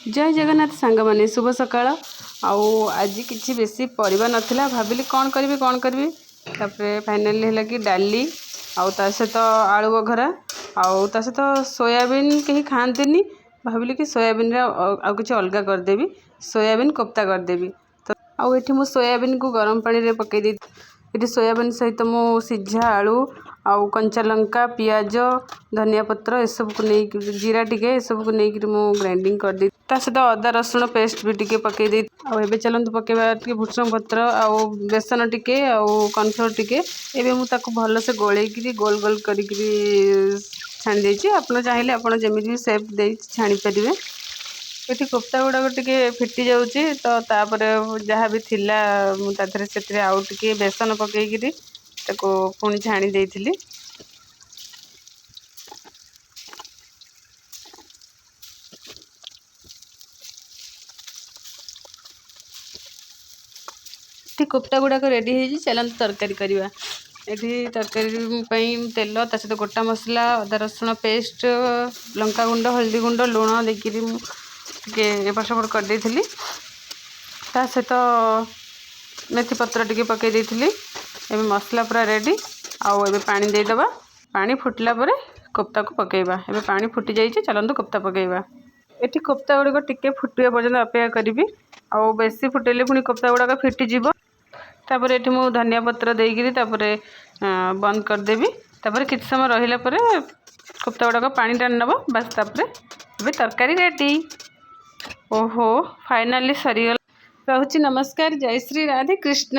ଜୟ ଜଗନ୍ନାଥ ସାଙ୍ଗମାନେ, ଶୁଭ ସକାଳ। ଆଉ ଆଜି କିଛି ବେଶୀ ପରିବା ନଥିଲା। ଭାବିଲି କ'ଣ କରିବି, କ'ଣ କରିବି। ତାପରେ ଫାଇନାଲି ହେଲା କି ଡାଲି ଆଉ ତା ସହିତ ଆଳୁ ବଘରା ଆଉ ତା ସହିତ ସୋୟାବିନ୍ କେହି ଖାଆନ୍ତିନି। ଭାବିଲି କି ସୋୟାବିନ୍ରେ ଆଉ କିଛି ଅଲଗା କରିଦେବି, ସୋୟାବିନ୍ କୋଫ୍ତା କରିଦେବି। ତ ଆଉ ଏଠି ମୁଁ ସୋୟାବିନ୍କୁ ଗରମ ପାଣିରେ ପକାଇ ଦେଇ, ଏଠି ସୋୟାବିନ୍ ସହିତ ମୁଁ ସିଝା ଆଳୁ ଆଉ କଞ୍ଚା ଲଙ୍କା, ପିଆଜ, ଧନିଆ ପତ୍ର ଏସବୁକୁ ନେଇକି, ଜିରା ଟିକେ, ଏସବୁକୁ ନେଇକିରି ମୁଁ ଗ୍ରାଇଣ୍ଡିଙ୍ଗ କରିଦେଇ, ତା ସହିତ ଅଦା ରସୁଣ ପେଷ୍ଟ ବି ଟିକେ ପକାଇ ଦେଇ। ଆଉ ଏବେ ଚାଲନ୍ତୁ ପକାଇବା ଟିକେ ଭୃସଙ୍ଗ ପତ୍ର ଆଉ ବେସନ ଟିକେ ଆଉ କର୍ଣ୍ଣଫ୍ଲୋର୍ ଟିକେ। ଏବେ ମୁଁ ତାକୁ ଭଲସେ ଗୋଳେଇକିରି ଗୋଲ ଗୋଲ କରିକିରି ଛାଣି ଦେଇଛି। ଆପଣ ଚାହିଁଲେ ଆପଣ ଯେମିତି ବି ସେପ୍ ଦେଇ ଛାଣିପାରିବେ। ଏଠି କୋଫ୍ତା ଗୁଡ଼ାକ ଟିକେ ଫିଟି ଯାଉଛି, ତ ତାପରେ ଯାହା ବି ଥିଲା ମୁଁ ତା ଦେହରେ ସେଥିରେ ଆଉ ଟିକେ ବେସନ ପକାଇକିରି ତାକୁ ପୁଣି ଛାଣି ଦେଇଥିଲି। ଏଠି କୋଫ୍ତା ଗୁଡ଼ାକ ରେଡ଼ି ହେଇଛି। ଚାଲନ୍ତୁ ତରକାରୀ କରିବା। ଏଠି ତରକାରୀ ପାଇଁ ତେଲ, ତା ସହିତ ଗୋଟା ମସଲା, ଅଦା ରସୁଣ ପେଷ୍ଟ, ଲଙ୍କା ଗୁଣ୍ଡ, ହଳଦୀ ଗୁଣ୍ଡ, ଲୁଣ ଦେଇକିରି ମୁଁ ଟିକେ ଏପଟ ସେପଟ କରିଦେଇଥିଲି। ତା ସହିତ ମେଥି ପତ୍ର ଟିକେ ପକାଇ ଦେଇଥିଲି। ଏବେ ମସଲା ପୁରା ରେଡ଼ି। ଆଉ ଏବେ ପାଣି ଦେଇଦେବା। ପାଣି ଫୁଟିଲା ପରେ କୋଫ୍ତାକୁ ପକାଇବା। ଏବେ ପାଣି ଫୁଟି ଯାଇଛି, ଚାଲନ୍ତୁ କୋଫ୍ତା ପକାଇବା। ଏଠି କୋଫ୍ତା ଗୁଡ଼ିକ ଟିକେ ଫୁଟିବା ପର୍ଯ୍ୟନ୍ତ ଅପେକ୍ଷା କରିବି। ଆଉ ବେଶୀ ଫୁଟେଇଲେ ପୁଣି କୋଫ୍ତା ଗୁଡ଼ାକ ଫିଟିଯିବ। ତାପରେ ଏଠି ମୁଁ ଧନିଆ ପତ୍ର ଦେଇକିରି ତାପରେ ବନ୍ଦ କରିଦେବି। ତାପରେ କିଛି ସମୟ ରହିଲା ପରେ କୋଫ୍ତା ଗୁଡ଼ାକ ପାଣି ଟାଣି ନେବ, ବାସ୍। ତାପରେ ଏବେ ତରକାରୀ ରେଡ଼ି। ଓହୋ, ଫାଇନାଲି ସରିଗଲା। ରହୁଛି, ନମସ୍କାର। ଜୟ ଶ୍ରୀ ରାଧେ କୃଷ୍ଣ।